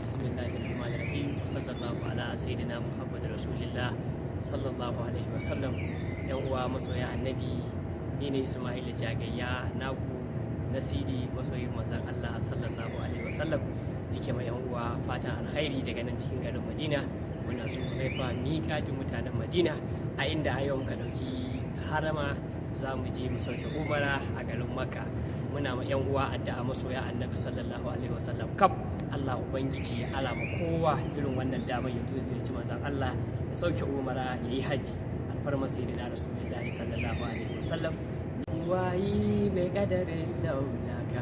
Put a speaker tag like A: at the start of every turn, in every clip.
A: Bismillahir rahmanir rahim. Sallallahu ala sayyidina Muhammad rasulillah sallallahu alaihi wasallam. Yan uwa masoya Annabi, ni ne Ismail Jagayya naku na Sidi, masoyin manzon Allah sallallahu alaihi wasallam. Yake ma yan uwa fatan alkhairi daga nan cikin garin Madina. Muna Zulhulaifa, miƙatin mutanen Madina, a inda a yau muka ɗauki harama za mu je mu sauke umara a garin Makka. Muna ma yan uwa addu'a, masoya Annabi sallallahu alaihi wasallam kaf, Allah Ubangiji ya ara ma kowa irin wannan damar ya zo ziyarci manzon Allah, ya sauke umara, ya yi haji, alfarma sayyidina Rasulullahi sallallahu alaihi wasallam. Wayi mai kadarin launaka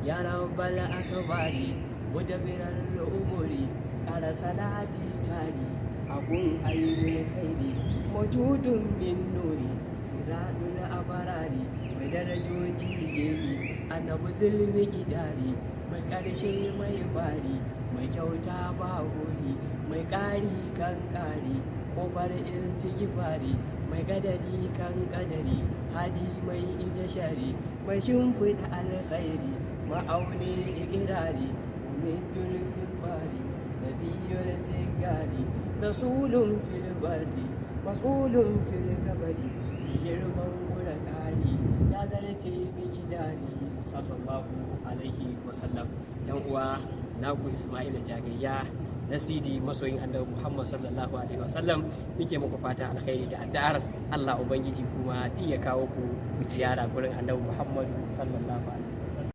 A: ya rabbal akbari, mudabbiral umuri, kara salati tari abun ayyul khairi, mawjudun min nuri siradul abarari, mai darajoji jeri, Annabi zulmi idari, mai ƙarshe mai fari, mai kyauta ba gori, mai ƙari kan ƙari, ƙofar istighfari, mai kadari kan kadari, haji mai ije shari, mai shimfiɗa alkhairi, ma'auni ikirari, umidul kibari, nabiyul sigari, rasulun fil barri, masulun fil kabari, girman gura ƙari ya zarce idari, sallallahu alaihi wasallam. Yan uwa, naku Ismaila Jagayya na Sidi, masoyin Annabi Muhammad sallallahu alaihi wasallam, nake muku fata alkhairi da addu'ar Allah Ubangiji kuma ya kawo ku ziyara gurin Annabi Muhammadu sallallahu alaihi.